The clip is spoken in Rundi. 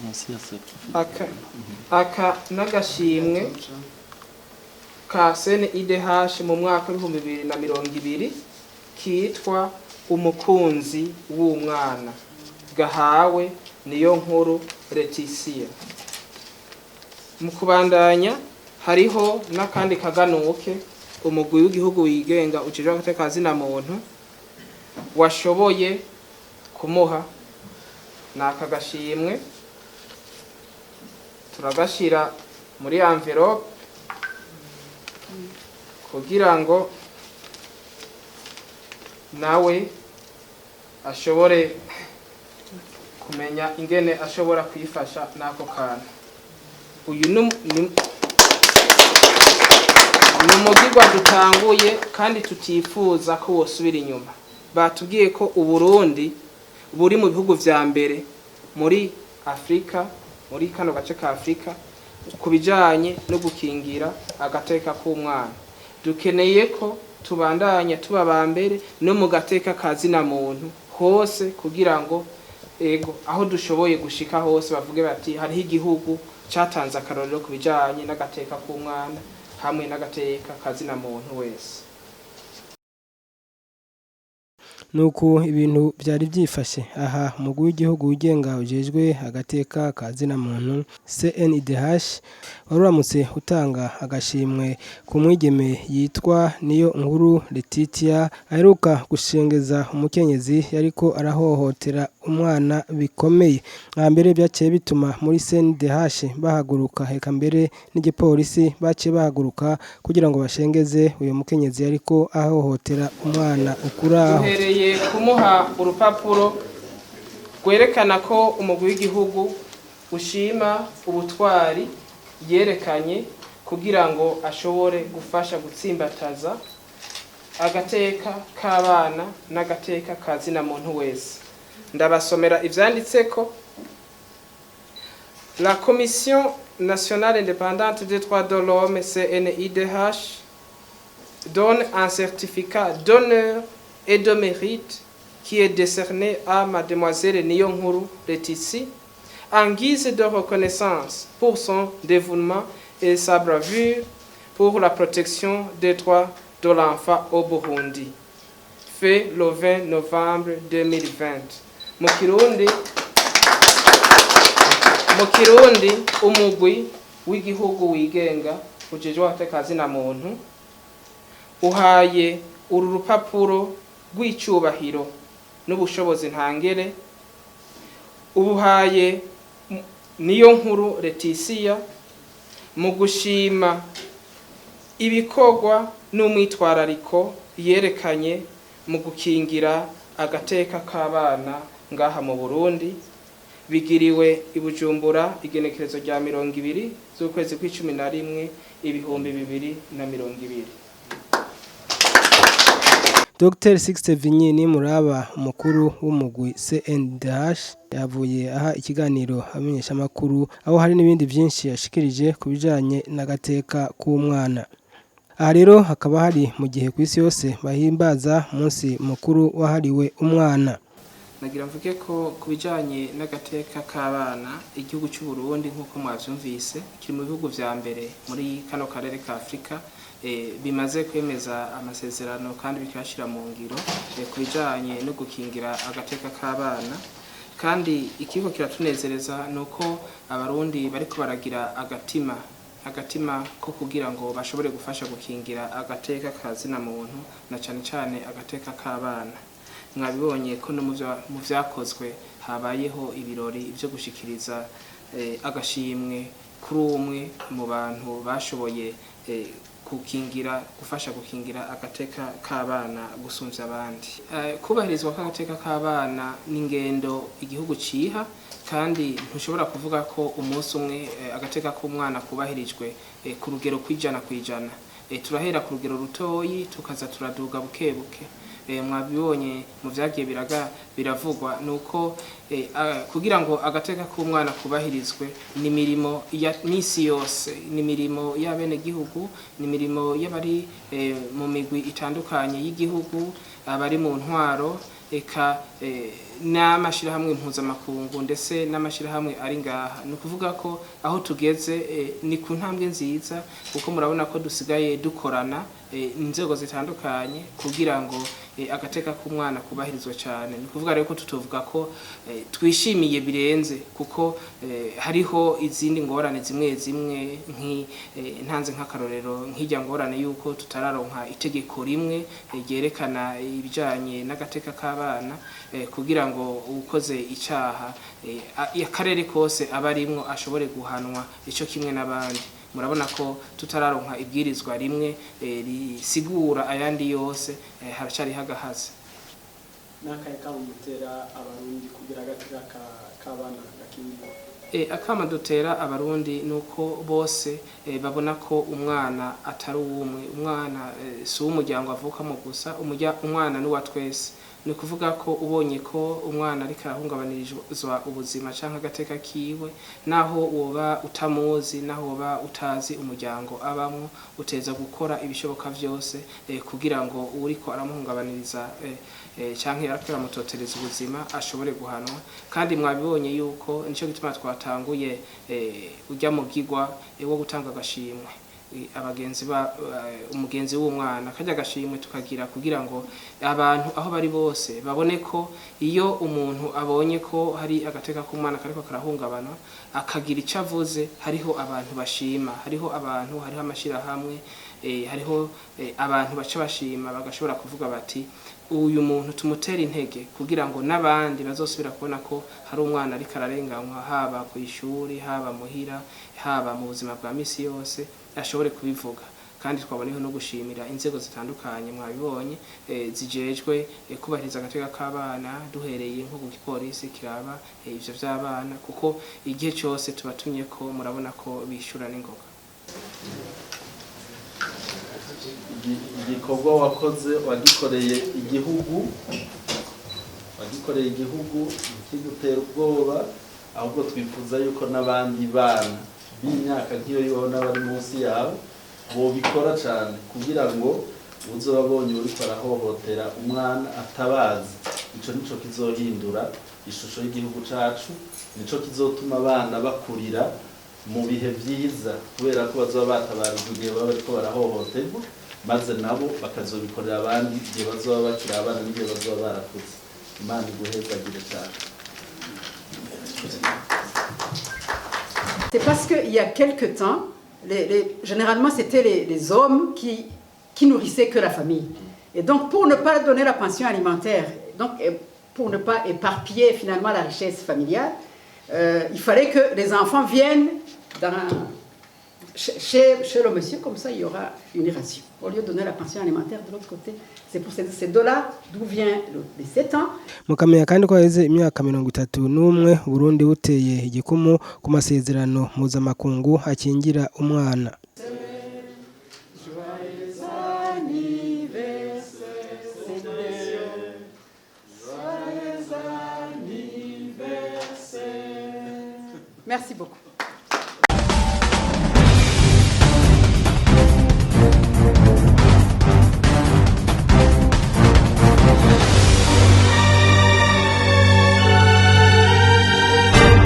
Munsi ya certificat. Aka n'agashimwe ka CNIDH mu mwaka w'2020 kitwa Umukunzi w'Umwana, gahawe Niyo Nkuru Leticia. Mu kubandanya, hariho n'akandi kaganuke umugwi w'igihugu wigenga ujejwe agateka kazina muntu washoboye kumuha. Ni aka gashimwe, turagashira muri enveloppe kugira ngo nawe ashobore kumenya ingene ashobora kwifasha n'ako kantu. Uyu ni umugirwa dutanguye kandi tutifuza ko wosubira inyuma. Batubwiye ko Uburundi buri mu bihugu vya mbere muri Afurika, muri kano gace ka Afurika, ku bijanye no gukingira agateka k'umwana. Dukeneye ko tubandanya tuba ba mbere no mu gateka ka zina muntu hose, kugira ngo ego aho dushoboye gushika hose bavuge bati hariho igihugu catanze akarorero ku bijanye n'agateka k'umwana hamwe n'agateka ka zina muntu wese. Nuko ibintu byari byifashe aha. Umugwi w'igihugu wigenga ujejwe agateka ka zina muntu, CNIDH, waruramutse utanga agashimwe ku mwigeme yitwa Niyo Nkuru Letitia, aheruka gushengeza umukenyezi yariko arahohotera umwana bikomeye. Nka mbere byaciye bituma muri CNDH bahaguruka, heka mbere n'igipolisi baciye bahaguruka kugira ngo bashengeze uyu mukenyezi yariko ahohotera umwana ukuraho. Duhereye kumuha urupapuro rwerekana ko umugwi w'igihugu ushima ubutwari yerekanye kugira ngo ashobore gufasha gutsimbataza agateka k'abana n'agateka ka zina muntu wese. Ndabasomera ivyanditseko: La Commission nationale indépendante des droits de l'homme, CNIDH, donne un certificat d'honneur et de mérite qui est décerné à mademoiselle Niyonkuru Letitia en guise de reconnaissance pour son dévouement et sa bravure pour la protection des droits de l'enfant au Burundi. Fait le 20 novembre 2020. Mu Kirundi, umugwi w'igihugu wigenga ujejwe agateka na muntu uhaye uru rupapuro rw'icubahiro n'ubushobozi ntangere, ubuhaye Niyo Nkuru Leticia mu gushima ibikorwa n'umwitwarariko yerekanye mu gukingira agateka k'abana ngaha mu Burundi. Bigiriwe i Bujumbura igenekerezo rya 20 z'ukwezi kw'icumi na rimwe 2020. Dr Sixte Vinyini Muraba, umukuru w'umugwi CNDH, yavuye aha ikiganiro amenyeshamakuru, aho hari n'ibindi byinshi yashikirije ku bijanye n'agateka k'umwana. Aha rero hakaba hari mu gihe ku isi yose bahimbaza umunsi mukuru wahariwe umwana. Nagira mvuge ko ku bijanye n'agateka k'abana, igihugu cy'u Burundi, nk'uko mwavyumvise, kiri mu bihugu vya mbere muri kano karere ka Afurika bimaze kwemeza amasezerano kandi bikayashira mu ngiro ku bijanye no gukingira agateka k'abana. Kandi ikigo kiratunezereza ni uko Abarundi bariko baragira agatima ko kugira ngo bashobore gufasha gukingira agateka ka zina muntu na cane cane agateka k'abana. Mwabibonye ko no mu vyakozwe habayeho ibirori vyo gushikiriza agashimwe kuri umwe mu bantu bashoboye gukingira, gufasha gukingira agateka k'abana gusumvya abandi. Kubahirizwa kw'agateka k'abana n'ingendo igihugu ciha, kandi ntushobora kuvuga ko umunsi umwe agateka k'umwana kubahirijwe ku rugero 100%. Turahera ku rugero rutoyi, tukaza turaduga buke buke. Mwabibonye mu vyagiye biraga biravugwa nuko kugira ngo agateka k'umwana kubahirizwe ni imirimo ya misi yose, ni imirimo y'abenegihugu, ni imirimo y'abari mu migwi itandukanye y'igihugu, abari mu ntwaro, eka. n'amashirahamwe mpuzamakungu ndetse n'amashirahamwe ari ngaha. Ni ukuvuga ko aho tugeze ni ku ntambwe nziza, kuko murabona ko dusigaye dukorana inzego zitandukanye kugira ngo agateka k'umwana kubahirizwe cyane. Ni ukuvuga rero ko tutovuga ko twishimiye birenze, kuko hariho izindi ngorane zimwe zimwe, ntanze nk'akarorero nk'ijya ngorane yuko tutararonka itegeko rimwe ryerekana ibijanye n'agateka k'abana, kugira ngo ukoze icaha akarere kose aba arimwo ashobore guhanwa ico kimwe n'abandi. Murabona ko tutararonka ibwirizwa rimwe risigura ayandi yose, haracariho agahaze. N'akahe kamo mutera Abarundi kugira agateka k'abana gakingirwe? Akama dutera Abarundi nuko bose babona ko umwana atari uwumwe, umwana si uw'umuryango avukamo gusa, umwana ni uwa twese. Ni ukuvuga ko ubonye ko umwana ariko arahungabanirizwa ubuzima canke agateka kiwe, naho woba utamuzi, naho woba utazi umuryango abamwo, uteza gukora ibishoboka vyose kugira ngo uwuriko aramuhungabaniriza canke ariko aramutotereza ubuzima ashobore guhanwa. Kandi mwabibonye yuko nico gituma twatanguye urya mugigwa wo gutanga agashimwe abagenzi ba umugenzi w'umwana, kajya agashimwe tukagira kugira ngo abantu aho bari bose babone ko iyo umuntu abonye ko hari agateka k'umwana kariko karahungabana akagira ico avuze, hariho abantu bashima, hariho abantu, hariho amashirahamwe, hariho abantu baca bashima bagashobora kuvuga bati uyu muntu tumutera intege, kugira ngo n'abandi bazosubira kubona ko hari umwana ariko ararenganywa, haba ku ishuri, haba muhira, haba mu buzima bwa misi yose, ashobore kubivuga. Kandi twaboneyeho no gushimira inzego zitandukanye mwabibonye zijejwe kubahiriza agateka k'abana, duhereye nko ku gipolisi kiraba ivyo vy'abana, kuko igihe cyose tubatumye ko murabona ko bishura n'ingoga. Igikorwa wakoze wagikoreye igihugu, wagikoreye igihugu ntikigutera ubwoba, ahubwo twifuza yuko n'abandi bana b'imyaka nk'iyo yibona bari munsi yawe bobikora cyane, kugira ngo uzoba abonye uriko arahohotera umwana atabazi. Ico nico kizohindura ishusho y'igihugu cacu, nico kizotuma abana bakurira mu bihe vyiza, kubera ko bazoba batabarijwe igihe baba bariko barahohoterwa, maze nabo bakazobikorera abandi igihe bazoba bakiri abana n'igihe bazoba barakuze. Imana iguhezagire cyane. C'est parce qu'il y a quelque temps, généralement c'était les hommes qui nourrissaient que la famille. Et donc pour ne pas donner la pension alimentaire, donc pour ne pas éparpiller finalement la richesse familiale, il fallait que les enfants viennent chez le monsieur, comme ça il y aura une ration. Au lieu de donner la pension alimentaire de l'autre côté, c'est pour ces deux-là d'où vient les 7 ans. Mukamenya kandi ko haheze imyaka 31 Burundi buteye igikumu ku masezerano mpuzamakungu akingira umwana. Joyeux anniversaire, Joyeux anniversaire. Merci beaucoup.